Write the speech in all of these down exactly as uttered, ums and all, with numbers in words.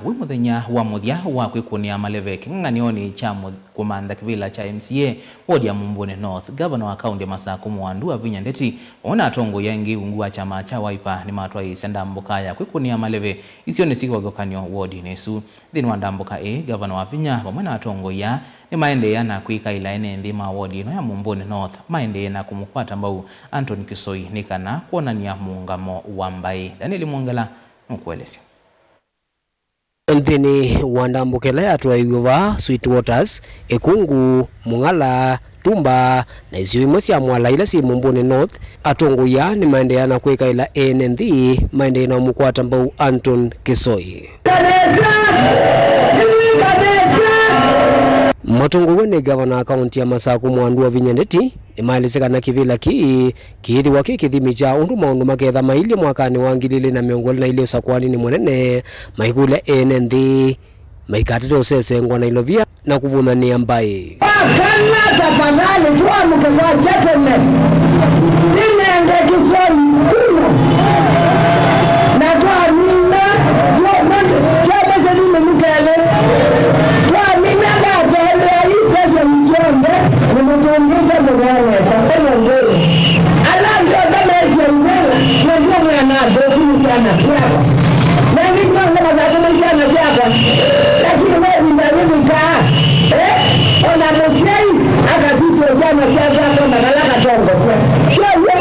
Wĩ mũthenya wa mũthya wa kwĩkũnĩa maleve kĩng'ang'anĩonĩ kya mũ-, kũmantha kĩvĩla kya M C A wodi ya Mumbuni North, ngavana wa kaunti ya Masaku Mwandu Wavinya Ndeti vamwe na atongoi angĩ ungu wa kyama kya Wiper nĩmatwaĩĩsya ndambũka ya kwĩkũnĩa maleve isionĩ syĩ kĩvathũkany'o wodinĩ ĩsu. Nthĩnĩ wa ndambũka ĩĩ, ngavana Wavinya vamwe na atongoi aa nĩmaendeea na kwĩkaĩla ene nthĩ ma wodi ĩno ya Mumbuni North maendee na kũmũkwata mbau Anton Kisoi nĩ kana kwonany'a mũũngamo wa mbaĩ. Daniel Mwongela nũkũelesya. Nthĩnĩ wa ndambũka ĩla yatwaĩiw'e vaa Sweet Waters, Ĩkungu, Mũng'ala, Tumba, na isio imwe sya Mwala ila syĩ Mumbuni North, atongoi aa nĩmaendeea na kwĩkaĩla ene nthĩ maendee na ũmũkwata mbau Anton Kisoi. Matongoew'e nĩ ngavana wa kaunti ya Masaku Mwandu Wavinya Ndeti, nĩmaelesye kana kĩvĩla kĩĩ kĩĩthĩwa kĩ kĩthimi kya ũndũ maũndũ maketha mailyĩ mwakanĩ wa ngili ilĩ na mĩongo ĩlĩ na ilĩ ũsakũaninĩ mũnene, maikũlya ene nthĩ maikatate ũsesengwa na ilovia na kũvũnanĩa mbaĩ. Wakana, tafadhali, tuamke kwa gentlemen. Tinende Kisoi kuno. Na twamina, tyo-, tyo-, twamina ndatembea hii station syonthe, nĩmũtũngĩte mũvea nesa. Ĩno ngũĩ. Ala angĩ onthe metie imela, na ndio mwana athũku nĩ syana syakwa. Na angĩ onthe mathatu nĩ syana syakwa. Lakini we ĩvinda yĩvikaa, eh, ona mũsyai akasisya syana syake akona vala katongosya. Kyoguo,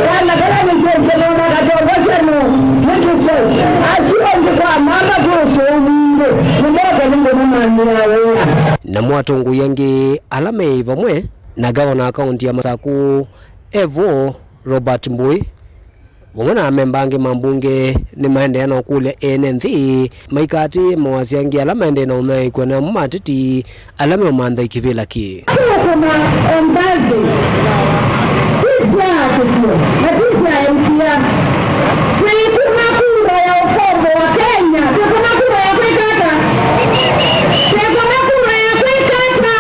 kana kala nĩsyaisye nona katongosya no, nĩ Kisoi. Asu angĩ kwa mama kwĩ ũsũu mwingĩ, nĩmoka nĩngũmũmanyĩa wĩa. Namo atongoi angĩ ala meĩ vamwe na ngavana wa kaunti ya Masaku, Evo Robert Mbui, vamwe na amemba angĩ ma mbunge nĩmaendeea na ũkũlya ene nthĩ maikaatĩĩe mawasya angĩ ala maendee na ũnyaĩĩkw'a namo ma ateti ala meũmantha kĩvĩla kĩĩ. Tũkũna on Thursday. Ti sya kĩsio, na ti sya M C A. Twĩkũna kura ya ũkombo wa Kenya. Twĩkũna kura ya kwĩka ata? Twĩkũna kura ya kwĩka ata?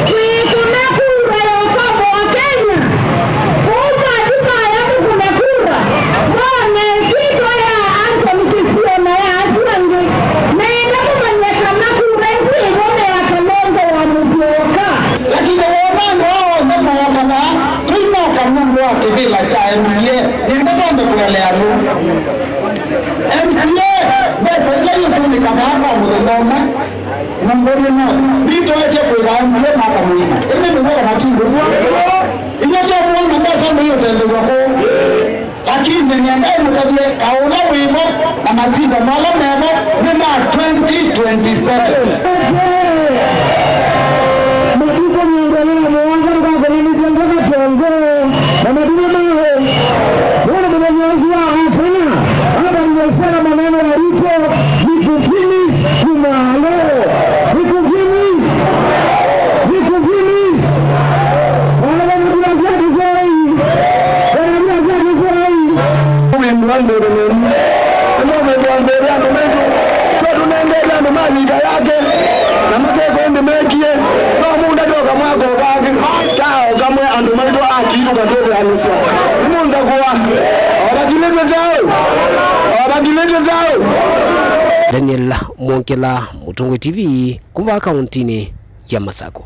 Twĩkũna kura ya ũkombo wa Kenya. Kũu mathi maya mũkũne kura, mone ĩsyĩtwa ya Anthony Kĩsio na ya asu angĩ. Meenda kũmanya kana kura isu ĩvo mea Kalonzo wa Mũsyoka. Lakini wona andũ aa onthe mooka vaa, tũinoka nũndũ wa kĩvĩla kya M C A. Nĩenda twambe kũelea nũũ. M C A, mbesa ila iũtũmĩka vaa kwa mũthenya ũmwe, Mumbuni North, nitwaĩtye kũĩva M C A maka mũima. Ĩndĩ nĩw'o kana ti w'o? Inyuĩ syo muona mbesa nĩiũtembew'a kũu. Lakini nĩenda ĩmũtavye kaũ ũla wĩvo na masinda ala mevo nĩ ma twenty twenty-seven. Matukũ mĩongo ĩlĩ na mũonza nĩkakonanĩsya nthaka tongo na matukũ mawe. Wona mũthenya ũsu wa Akenya, hapa nimesema maneno ya Ruto, ni kufinish kumalo. Ni kufinish. Ni kufinish. Wale wanajua sio Kiswahili. Wanajua sio Kiswahili. Wĩndũa nzeve nenu. Nĩmũvĩndũa nzeve andũ maitũ. Twatũnengete andũ ma lika yake. Na mateka ũndũ mekie. No mũndũ ndoka mwaka ũkangĩ. Tao kamwe andũ maitũ akilũka twĩthĩanĩsya. Nĩmũnza kũa. Ovakilĩtwe taũ. Ovakilĩtwe taũ. Daniel Mwongela, Mũtongoi T V, kuma kauntinĩ ya Masaku.